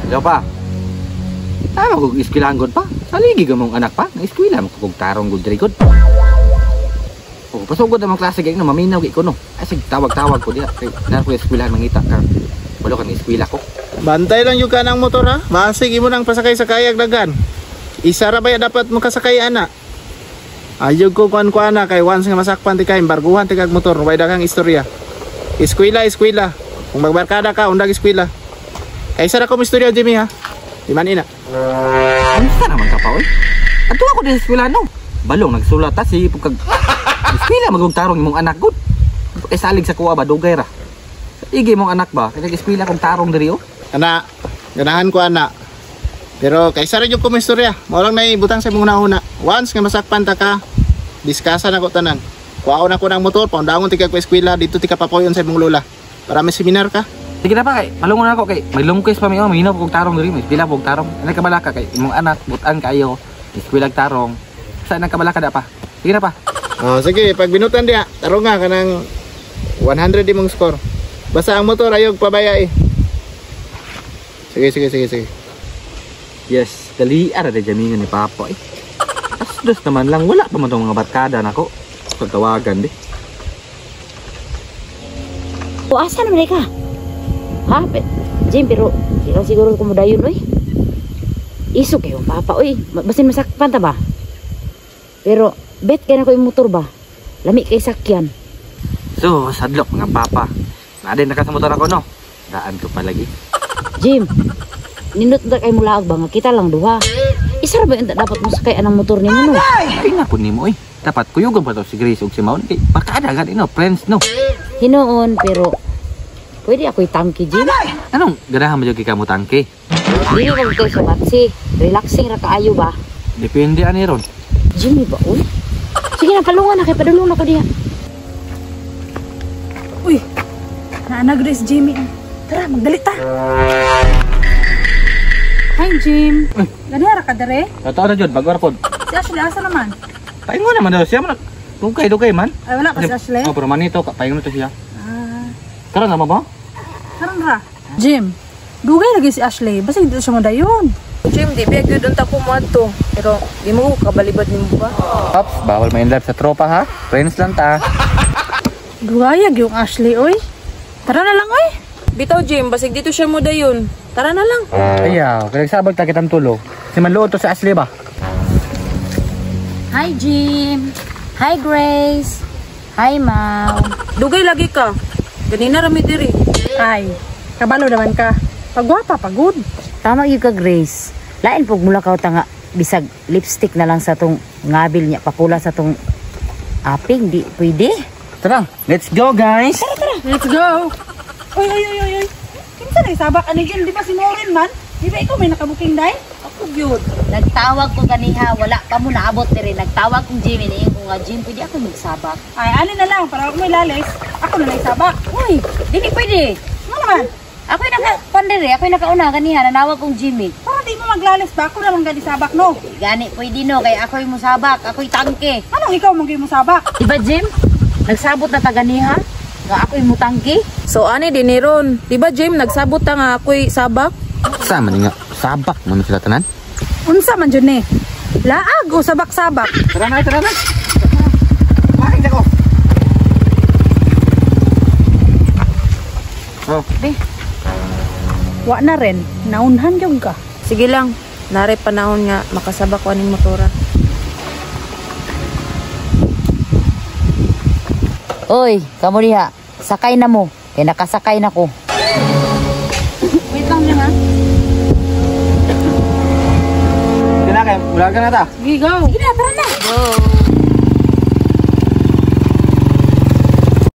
Hello pa. Tama kog eskwelahan gud pa. Saligi ka mong anak pa. Nang eskwela mo kog tarong gud diri gud. Oh, pasugod ang mga klase kay no maminaw gi ko no. Ay sige, tawag-tawag ko diha kay naa ko eskwelahan mangita ka. Wala ka ni eskwela ko. Bantay lang yung kanang motor ha. Basig imo nang pasakay sa kayag dagan. Isa ra ba ya dapat mo kasakay ana? Ayog ko kuan kuan na kay once nga masakpan ti kay embarguhan ti kag motor, way daghang istorya. Eskwela, eskwela. Kung magbarkada ka, undag eskwela. Kay isa ra ko istorya Jimmy ha. Di man ina. Unsa naman ka pa oy? Adto ako din sa eskwela no. Balong nagsulat ta si pugkag eskwela magug tarong imong anak gud. Kay salig sa kuha ba dugay ra. Igi mong anak ba? Kay nag-eskwela kog tarong diri oh. Ana, ganahan ko ana. Pero kay isa ra jud ko istorya. Mao lang nay butang sa imong una. Once nga masakpan ta ka, diskasa na ko tanan. Kuhaon ako ng motor, paundangon ti kag eskwela dito ti ka papuyon sa imong lola. Para may seminar ka. Sige na pa kay, palungon ako kay maglungkis pa mi oh, mahinaw kog tarong diri, may eskwela kog tarong. Ana kabalaka kay imong anak butan kayo, eskwela tarong. Sa nang kabalaka da pa. Sige na pa. Oh, sige, pag binutan diha, tarong nga kanang 100 imong score. Basta ang motor ayog pabaya eh. Sige, sige, sige, sige. Yes, dali ara de jamingan ni Papa eh. Asdos naman lang wala pa man tong mga barkada nako. Pagtawagan di. O asa naman ka? Ha? Jim, pero di lang siguro ko mudayon, oy. Iso kayo, papa, oy. Basin masakpan ta ba? Pero, bet kay na ko yung motor ba? Lami kay sakyan. So, sadlok mga papa. Naadin na ka sa motor ako no. Daan ko palagi. Jim, nindot na kay mulaag ba nga kita lang duha. Isa ra ba yung dapat mo sakay anang motor nimo no? Ay na po nimo oy. Dapat kuyugan pa to si Grace ug si Maun kay barkada gani no, friends no. Hinoon, pero pwede ako'y tangki, Jim. Anong ganahan mo jud kay kamo tangke? Dili ra kayo sa batsi. Relaxing ra kaayo ba? Depende ani ron. Jimmy ba, uy? Sige na, palungan na kay padulong na ko diha. Uy, naanag rin si Jimmy. Tara, magdali ta. Hi, Jim. Ganihara ka dere? Totoo na jud bago ra pod. Si Ashley, asa naman? Paingon naman daw siya man. Dugay dugay man. Ay, wala pa si Ashley. Oh, pero manito ka paingon to siya. Ah, Karon na mo ba? karon ra. Jim, dugay lagi si Ashley. Basta dito siya modayon. Jim, di ba gyud unta ko moadto. Pero di mo ko kabalibad nimo ba? Ops, bawal ma in love sa tropa ha. Friends lang ta. Duwayag yung Ashley, oy. Tara na lang, oy. Bitaw Jim, basig dito siya mo dayon. Tara na lang. Ayaw, kay nagsabag ta kitang tulo. Si manluot to si Ashley ba? Hi, Jim. Hi, Grace. Hi, Mau. Dugay lagi ka. Ganina ra mi diri. Ay, kabalo naman ka. Pagwapa, pagod. Tama yun ka, Grace. Lain pog mula ka nga bisag lipstick na lang sa tong ngabil niya papula sa tong aping di pwede. Tara, let's go guys. Let's go. Oy, oy, oy, oy, oy. Kinsa na isabak ani Jim? Di ba si Maureen man? Di ba ikaw may nakabuking day? Ako gyud. Nagtawag ko ganiha, wala pa mo naabot diri. Nagtawag kong Jimmy ni ko nga Jim, pwede ako magsabak. Ay, ani na lang para ako may lalis. Ako na lang isabak. Uy, dili pwede. Ano naman? Ako'y naka pandere, ako'y nakauna ganiha, nanawag kong Jimmy. Para di mo maglalis ba? Ako na lang gani sabak, no? Gani pwede no kay ako'y musabak, ako'y tangke. Anong ikaw mong mo sabak? Di ba Jim? Nagsabot na ta ganiha nga ako'y mutangke. So ani din ni ron. Di ba Jim nagsabot ta nga ako'y sabak? Sama ni nga sabak man sila tanan. Unsa man jud ni? Laag o sabak-sabak? Tara na, tara na. Bakit ako? Oh, Wa na rin. Naunhan jud ka. Sige lang. Nare panahon nga makasabak ko aning motora. Oy, kamo diha. Sakay na mo. Kay nakasakay na ko. Wait lang niya ha. Sige na kay, wala ka na ta. Sige, go. Sige na, tara na. Go.